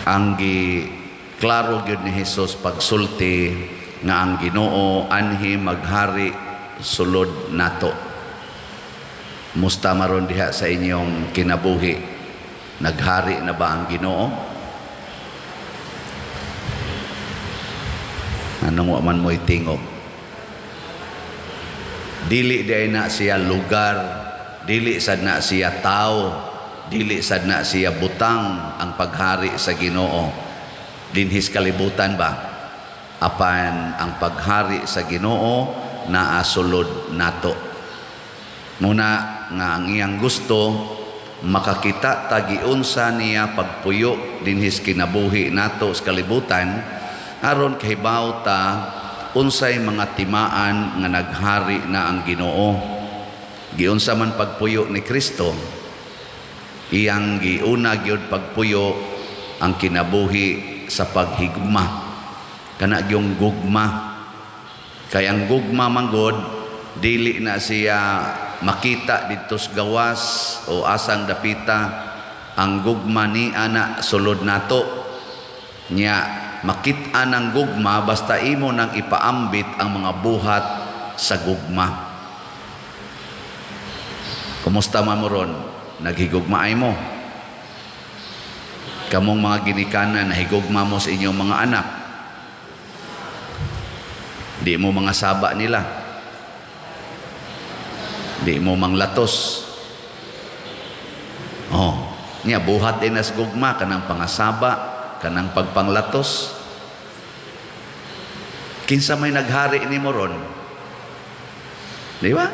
Ang gi klaro gyud ni Jesus pagsulti nga ang Ginoo anhi maghari sulod nato. Musta maron diha sa inyong kinabuhi? Naghari na ba ang Ginoo? Anong wa man mo'y tingog? Dili di na siya lugar, dili sad na siya tao, dili sad na siya butang ang paghari sa Ginoo dinhis kalibutan ba? Apan ang paghari sa Ginoo naa sulod nato. Muna nga ang iyang gusto makakita ta giunsa niya pagpuyo dinhis kinabuhi nato sa kalibutan, aron kahibaw ta unsay mga timaan nga naghari na ang Ginoo. Giunsa man pagpuyo ni Kristo? Iyang giuna gyud pagpuyo ang kinabuhi sa paghigugma, kana gyung gugma. Kay ang gugma manggod dili na siya makita didto sa gawas o asang dapita. Ang gugma ni ana sulod nato. Nya makit-an ang gugma basta imo nang ipaambit ang mga buhat sa gugma. Kumusta man mo ron? Naghigugma ay mo? Kamong mga ginikanan, nahigugma mo sa inyong mga anak? Di mo mga saba nila, di mo manglatos. Oh, nya buhat din as gugma kanang pangasaba, kanang pagpanglatos. Kinsa may naghari nimo ron? Di ba?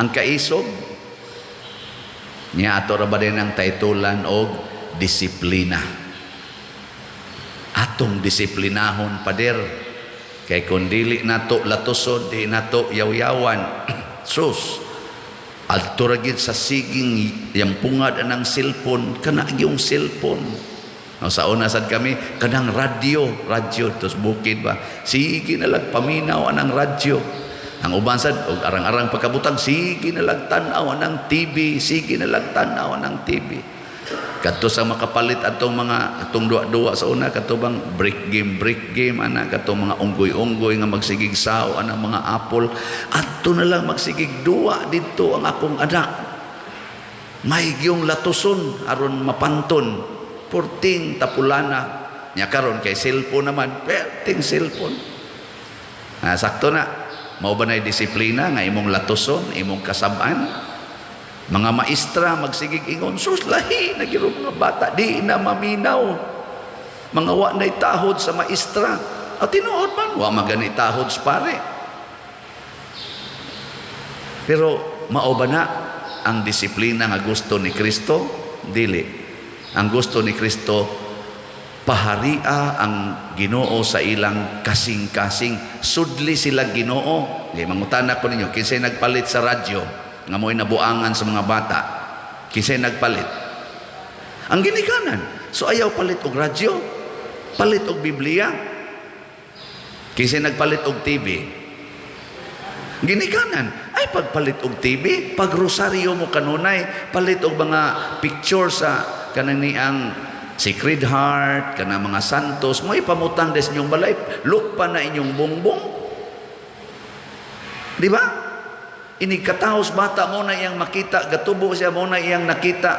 Ang kaisog niya. Ato ra ba din ang taytulan og disiplina? Atong disiplinahon, pader, kay kung dili nato latuson, di nato yaw-yawan, sus, adto ra gid sa siging yampungad anang cellphone, kana yung cellphone. No, sa una sad kami kanang radyo, radyo tos bukid ba. Sige na lang paminaw anang radyo. Ang uban sad og arang-arang pagkabutang, sige na lang tan-aw anang TV, sige na lang tan-aw anang TV. Kadto sa makapalit atong mga atong duwa-duwa sa una, kadto bang break game, break game ana, kadto mga unggoy-unggoy nga magsigig sao anang mga Apple, adto na lang magsigig duwa didto ang akong anak. May gyung latuson aron mapanton, purting tapulana. Nya karon kay cellphone naman, perting cellphone. Ah, sakto na. Mao ba na disiplina nga imong latuson, imong kasab-an? Mga maestra magsigig ingon, "Sus, lahi na giro mga bata, di na maminaw, mga wa na'y tahod sa maestra." At tinuod man, wa magani tahod sa pare. Pero mao ba na ang disiplina nga gusto ni Kristo? Dili. Ang gusto ni Kristo, paharia ang Ginoo sa ilang kasing-kasing. Sudli sila Ginoo. Di mangutana ko ninyo, kinsay nagpalit sa radyo nga mo'y nabuangan sa mga bata? Kinsay nagpalit? Ang ginikanan. So ayaw palit og radyo, palit og Biblia. Kinsay nagpalit og TV? Ginikanan. Ay pagpalit og TV, pag rosaryo mo kanunay, palit og mga picture sa kanang ang Sacred Heart, kanang mga santos, mo ipamutang des inyong balay, lukpa na inyong bongbong. Di ba? Inig katahos bata mo na iyang makita, gatubo siya mo na iyang nakita,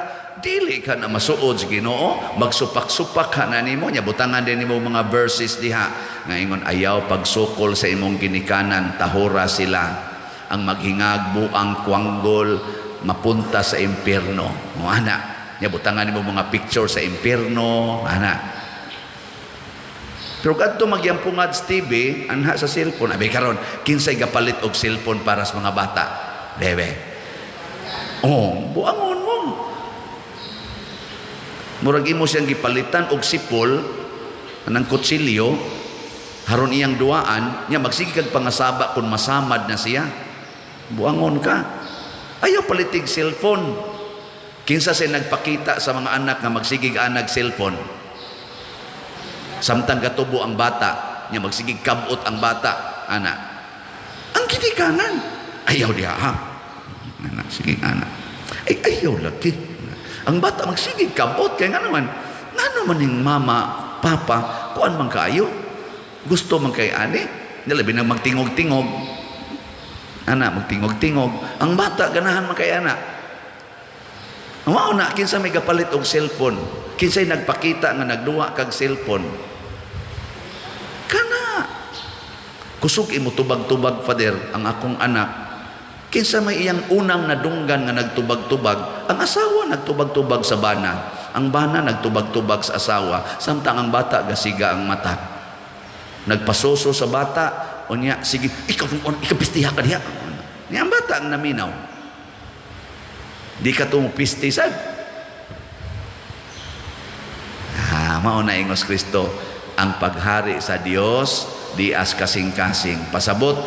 dili ka na masuod sa Ginoo, magsupak-supak ka na nimo, nya butangan din nimo mga verses diha nga ingon, "Ayaw pagsukol sa imong ginikanan, tahura sila. Ang maghingag buang kwanggol mapunta sa impierno." Mo ana, nya butangan nimo mga picture sa impierno ana. Pero kadto magyampungad sa TV, anha sa cellphone, abi karon kinsay gapalit og cellphone para sa mga bata? Bebe. Oh, buangon mo. Murag imo siyang gipalitan og sipol ng kutsilyo haron iyang duaan, nya magsige kag pangasaba kung masamad na siya. Buangon ka. Ayaw palitig cellphone. Kinsa say nagpakita sa mga anak nga magsigig anag cellphone? Samtang gatubo ang bata, nya magsigig kabot ang bata, ana. Ang ginikanan. Ayaw diha ha. Ana, sige ana. Ay ayaw lagi. Ang bata magsigig kabot kay nga naman, ngano Kana man ning mama, papa, kuan man kaayo. Gusto man kay ani, labi na magtingog-tingog. Ana, magtingog-tingog. Ang bata ganahan man kay ana. Mao na kinsa may gapalit og cellphone, kinsay nagpakita nga nagduwa kag cellphone. Kana kusog imo tubag-tubag, Father, ang akong anak. Kinsa may iyang unang nadunggan nga nagtubag-tubag? Ang asawa nagtubag-tubag sa bana. Ang bana nagtubag-tubag sa asawa, samtang ang bata gasiga ang mata. Nagpasoso sa bata, unya sige, ikaw ikaw pistiha ka diha. Niya ang bata ang naminaw. Di ka tumupisti sad. Ha, mao na ingos Kristo, ang paghari sa Dios di as kasing-kasing. Pasabot,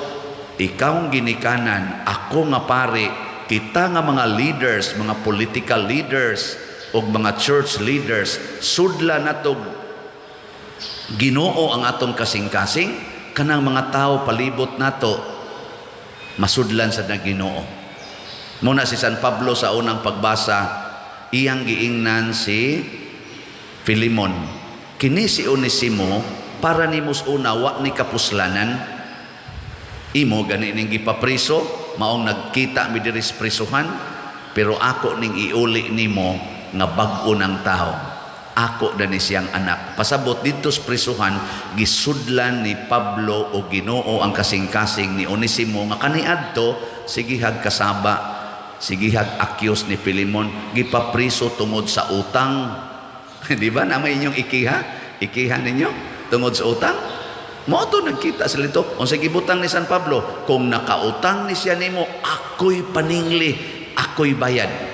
ikaw ang ginikanan, ako nga pare, kita nga mga leaders, mga political leaders ug mga church leaders, sudla natog Ginoo ang atong kasing-kasing, kanang mga tao palibot nato masudlan sa Ginoo. Muna si San Pablo sa unang pagbasa, iyang giingnan si Filimon. Kini si Onesimo para nimos una wa ni kapuslanan. Imo gani ning gipapriso, maong nagkita mi diri sa prisuhan, pero ako ning iuli nimo nga bag-o ng tao. Ako dani siyang anak. Pasabot didto sa prisuhan, gisudlan ni Pablo o Ginoo ang kasing-kasing ni Onesimo nga kaniadto sigihag kasaba, sigihag akyos ni Filimon, gipapriso tungod sa utang. Di ba na may inyong ikiha? Ikiha ninyo tungod sa utang? Mao to nagkita sila dito. Unsa gibutang ni San Pablo? Kung nakautang ni siya nimo, ako'y paningli, ako'y bayad.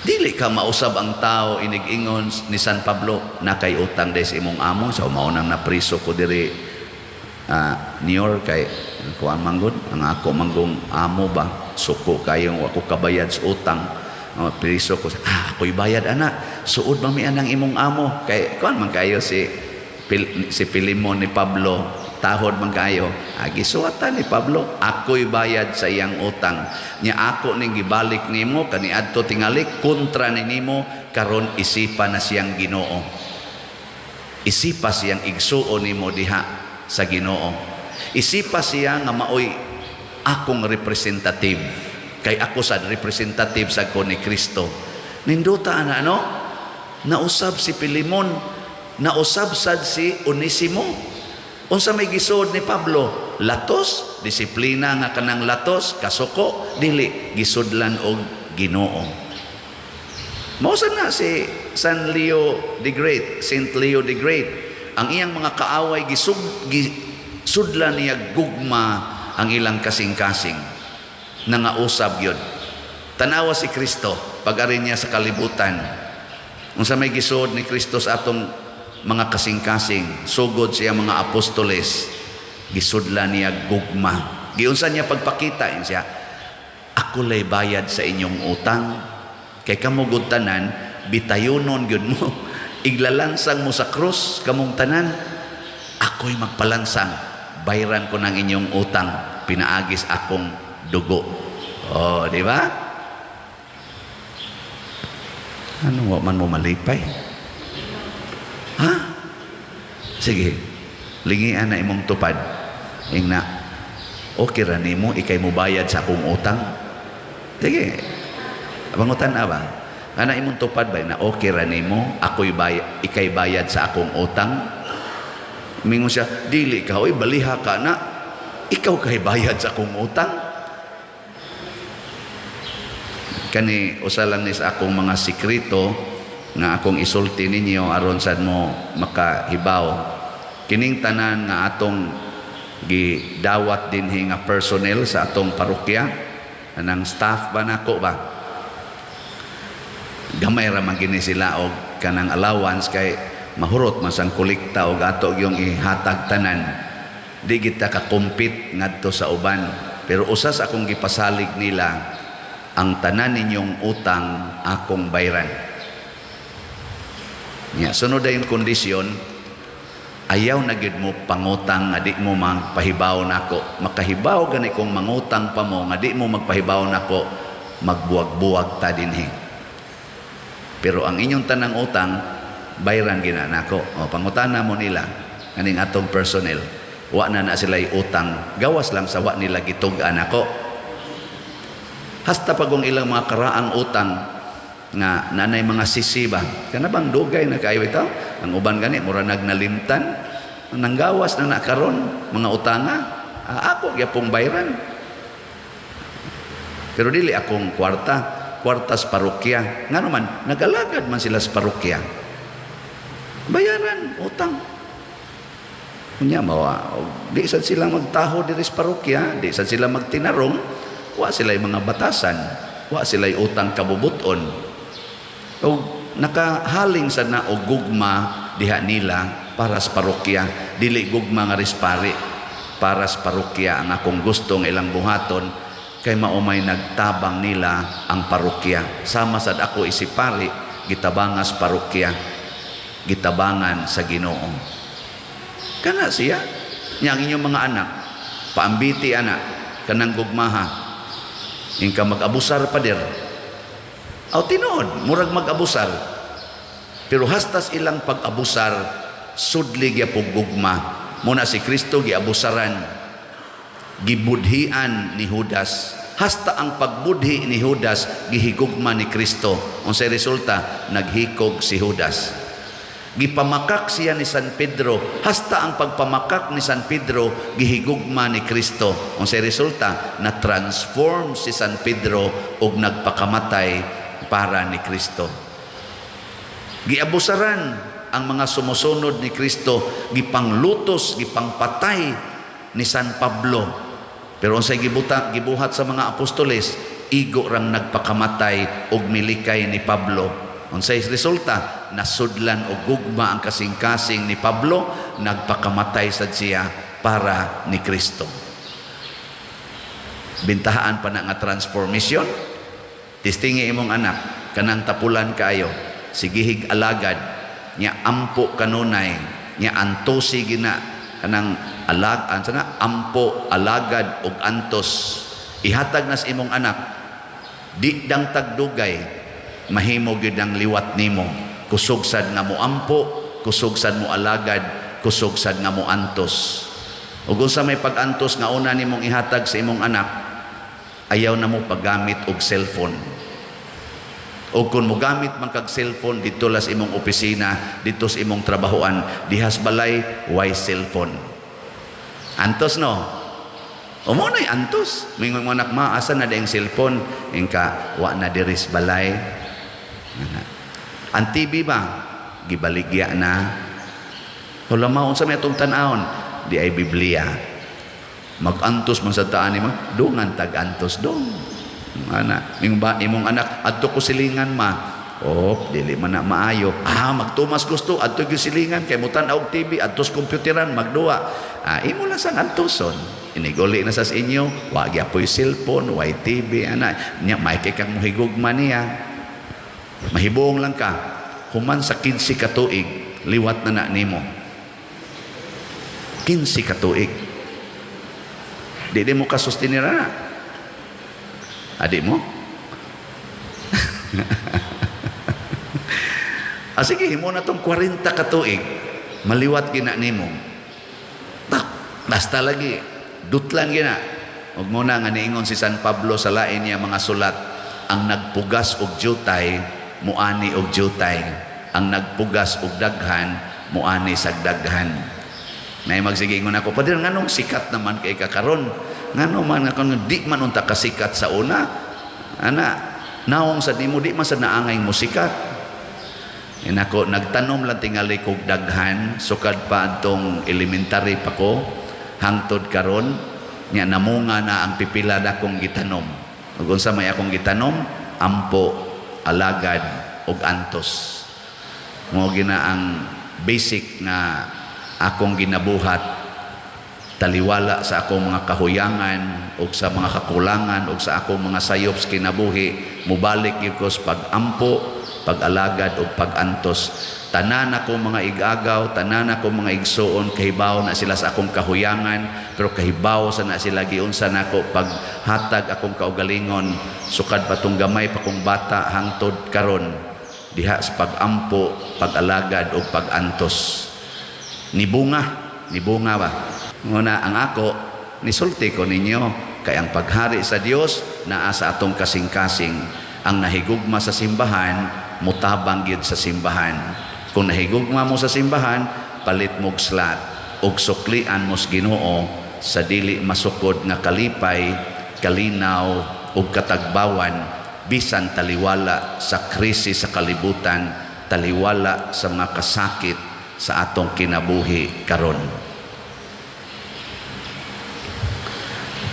Dili ka mausab ang tao inig-ingon ni San Pablo na kay utang des imong amo sa mao nang napriso ko diri New York kay kuan manggod ang ako manggong amo ba suko kayong wa ko kabayad sa utang, oh, priso ko, ako'y bayad ana, suod man mi anang imong amo kay kuan man kayo si Filimon ni Pablo, tahod man kayo. Agi suwatan ni Pablo, ako'y bayad sa iyang utang. Nya ako ning gibalik nimo kaniadto tingali kontra ni nimo karon isipa na siyang Ginoo. Isipa siyang igsuon nimo diha sa Ginoo. Isipa siya nga maoy akong representative. Kay ako sa representative sa ko ni Kristo. Nindota ana, ano? Nausab si Filimon, nausab sad si Onesimo. Unsa may gisuod ni Pablo? Latos, disiplina nga kanang latos, kasuko, dili gisudlan og Ginoo. Mao sad na si San Leo the Great, Saint Leo the Great. Ang iyang mga kaaway gisudlan niya gugma ang ilang kasing-kasing. Nangausab yun. Tanawa si Kristo pag-ari niya sa kalibutan. Unsa may gisuod ni Kristo sa atong mga kasing-kasing, sugod siya mga apostoles, gisudlan niya gugma. Giunsa niya pagpakita yun siya, ako lay bayad sa inyong utang. Kay kamo gud tanan, bitayunon gyud mo. Iglalansang mo sa krus kamong tanan. Ako'y magpalansang, bayran ko ng inyong utang, pinaagis akong dugo. Oh, di ba? Ano wa man mo malipay? Ha? Sige, lingian na imong tupad. Ingna, okay ra nimo ikay mo bayad sa akong utang. Sige, bangutan na ba? Ana imong tupad ba na okay ra nimo ako'y bayad, ikay bayad sa akong utang? Mingon siya, dili ka, oy, baliha ka na. Ikaw kay bayad sa akong utang. Kani usa lang ni sa akong mga sikreto nga akong isulti ninyo aron sad mo makahibaw. Kining tanan nga atong gidawat dinhi nga personnel sa atong parokya, anang staff ba nako ba? Gamay ra man gini sila og kanang allowance kay mahurot man sang kolekta og ato yung ihatag tanan. Di kita ka-compete ngadto sa uban. Pero usa sa akong gipasalig nila, ang tanan ninyong utang akong bayran. Nya, sunod na yung kondisyon, ayaw na gyud mo pangutang nga di mo magpahibaw nako. Makahibaw gani kung mangutang pa mo nga di mo magpahibaw nako, magbuwag-buwag ta dinhi. Pero ang inyong tanang utang, bayran gina nako. O, pangutana mo nila kaning atong personnel. Wa na na sila utang, gawas lang sa wa nila gitug-an ako. Hasta pagong ilang mga karaang utang nga nanay mga sisiba. Kana bang dugay na kayo ito? Ang uban gani mura nagnalimtan. Nanggawas na na karon mga utanga, ako gyapong bayran. Pero dili akong kwarta, kwartas parokya. Ngano man, nagalagad man sila sa parokya. Bayaran utang. Unya mawa, di sad sila magtaho diri sa parokya, di sad sila magtinarong, wa sila mga batasan, wa sila utang kabubuton. O nakahaling sad na og gugma diha nila para sa parokya, dili gugma nga rispari, para sa parokya ang akong gustong ilang buhaton kay maumay nagtabang nila ang parokya. Sama sad ako isipari, gitabangas parokya, gitabangan sa Ginoo. Kana siya. Nya ang inyong mga anak, paambiti anak, kanang gugmaha. Ingka mag-abusar pader. Aw tinuod, murag mag-abusar. Pero hastas ilang pag-abusar, sudli gyapon gugma. Muna si Kristo giabusaran, gibudhian ni Judas. Hasta ang pagbudhi ni Judas, gihigugma ni Kristo. Unsay resulta? Naghikog si Judas. Gipamakak siya ni San Pedro. Hasta ang pagpamakak ni San Pedro, gihigugma ni Kristo. Unsay resulta? Na-transform si San Pedro og nagpakamatay para ni Kristo. Giabusaran ang mga sumusunod ni Kristo, gipanglutos, gipangpatay ni San Pablo. Pero unsay gibuhat sa mga apostoles, igo rang nagpakamatay og milikay ni Pablo. Unsay resulta? Nasudlan og gugma ang kasing-kasing ni Pablo, nagpakamatay sad siya para ni Kristo. Bintahaan pa na nga transformation. Testingi imong anak, kanang tapulan kaayo, sigihig alagad, nya ampo kanunay, nya antosi gina kanang alag ansa na ampo, alagad og antos. Ihatag nas imong anak, di dang tagdugay, mahimo gyud ang liwat nimo. Kusog sad nga moampo, kusog sad mo alagad, kusog sad nga mo antos. Ug unsa may pag-antos nga una nimong ihatag sa imong anak, ayaw na mo paggamit og cellphone. O kung mogamit man kag cellphone, dito las imong opisina, dito sa imong trabahoan, dihas balay, way cellphone. Antos no? O mo na'y antos. Mingon mo anak, ma, asa na ang cellphone? Ingka, wa na diris balay. Ang TV ba? Gibaligya na. Wala maon sa may atong tan-awon. Di ay Biblia. Mag-antos man sa taan ni mo, dungan tag-antos dong. Ana, imong ba imong anak adto ko silingan ma. Oh, dili man na maayo. Ah, magtumas gusto adto gyud silingan kay mutan-aw og TV, adto sa computeran magduwa. Ah, imo lang sang antuson. Iniguli na sa inyo, wa gyapoy cellphone, way TV ana. Nya may kay kang mohigugma niya. Mahibong lang ka. Human sa 15 ka tuig, liwat na na nimo. 15 ka tuig. Di di mo kasustinira na. Adi mo? Ah, sige, himo na tong 40 ka tuig. Maliwat gina nimo. Tak, basta lagi. Dutlan gina. Ug mo na nga niingon si San Pablo sa lain niya mga sulat, ang nagpugas og jutay, muani og jutay. Ang nagpugas og daghan, muani sag daghan. Nay magsige ingon ako, pader nganong sikat naman kay kakaron? Ngano man nga kon di man unta kasikat sa una? Ana, naong sad nimo di man sad naangay mo sikat. Inako nagtanom lang tingali kog daghan sukad pa adtong elementary pa ko hangtod karon nya namunga na ang pipila na akong gitanom. Ug unsa may akong gitanom? Ampo, alagad ug antos. Mao gina ang basic nga akong ginabuhat taliwala sa akong mga kahuyangan ug sa mga kakulangan ug sa akong mga sayop sa kinabuhi, mubalik gyud ko sa pag-ampo, pag-alagad ug pag-antos. Tanan ako mga igagaw, tanan ako mga igsuon, kahibaw na sila sa akong kahuyangan, pero kahibaw sa na sila giunsa nako paghatag akong kaugalingon, sukad pa tong gamay pa kong bata hangtod karon. diha sa pag-ampo, pag-alagad o pag-antos. Nibunga, nibunga ba? Nguna ang ako, nisulti ko ninyo, kay ang paghari sa Dios naa sa atong kasing-kasing. Ang nahigugma sa simbahan, mutabang gyud sa simbahan. Kung nahigugma mo sa simbahan, palit mo'g slot ug suklian mo sa Ginoo sa dili masukod nga kalipay, kalinaw ug katagbawan bisan taliwala sa krisis sa kalibutan, taliwala sa mga kasakit sa atong kinabuhi karon.